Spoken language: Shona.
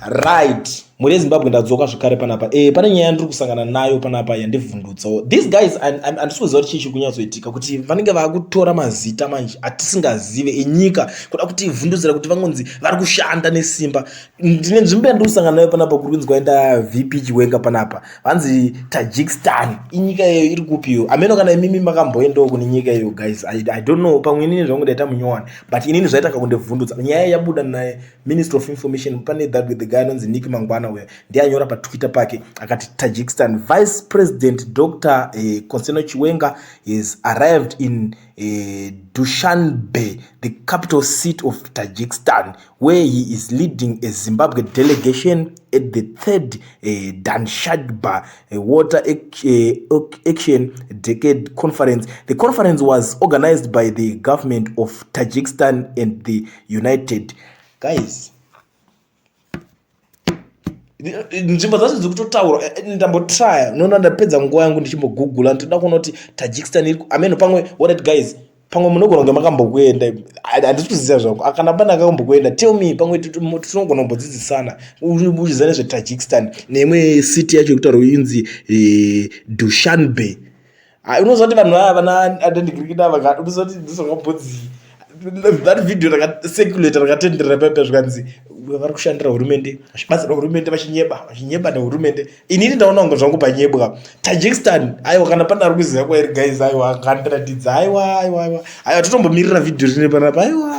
Right, mhuri yeZimbabwe, ndadzoka zvekare panapa. Pane nyaya yandiri kusangana nayo panapa yandivhundutsawo. These guys, handisi kuziva kuti chii chiri kunyatsoitika, kuti vanenge vaakutora mazita manje atisingazive enyika, kuda kuti vhundutsira kuti vangonzi vari kushanda nesimba. Ndine nzvimbo yandiri kusangana nayo panapa kuri kunzi kwaenda VP Chiwenga panapa, vanzi Tajikistan. Inyika iyoyo iri kupiyo? Ameno kana imimi makamboendawo kune nyika iyoyo, guys. I don't know, pamwe inini zvangu ndaita munyowani, but inini zvaita kakundivhundutsa. Nyaya yabuda naye Minister of Information, pane that the guy anonzi Nick Mangwana uya, ndiye anyora paTwitter pake akati, "Tajikistan Vice President Dr Constantino Chiwenga has arrived in Dushanbe, the capital city of Tajikistan, where he is leading a Zimbabwe delegation at the third Dushanbe Water Action Decade Conference. The conference was organized by the government of Tajikistan and the United..." Guys, nzvimbo dzacho dziri kutotaurwa, ndambotraya, unoona ndapedza nguva yangu ndichimbogugula, ndinoda kuona kuti Tajikistan iri ameno pamwe. Alright guys, pamwe munogona kunge makambokuenda, handisi kuziva zvangu. Kana pane akambokuenda, tell me, pamwe tinogona kumbodzidzisana uchiziva nezveTajikistan neimwe city yacho yekutaura inzi Dushanbe. Unoziva kuti vanhu vaya vana adendigirikida, unoziva kuti ndizvakambonzi that video rakacirculate, rakatenderera paipa, zvikanzi vari kushandira hurumende, vachibatsira hurumende, vachinyeba, vachinyeba nehurumende. Inini ndaona kunge zvangu panyebwa Tajikistan. Aiwa, kana pane ari kuziva kwairi, guys, aiwa, ngandiratidza. Aiwa, aiwa, aiwa, aiwa, totombomirira vhidhiyo rine panapa. Aiwa.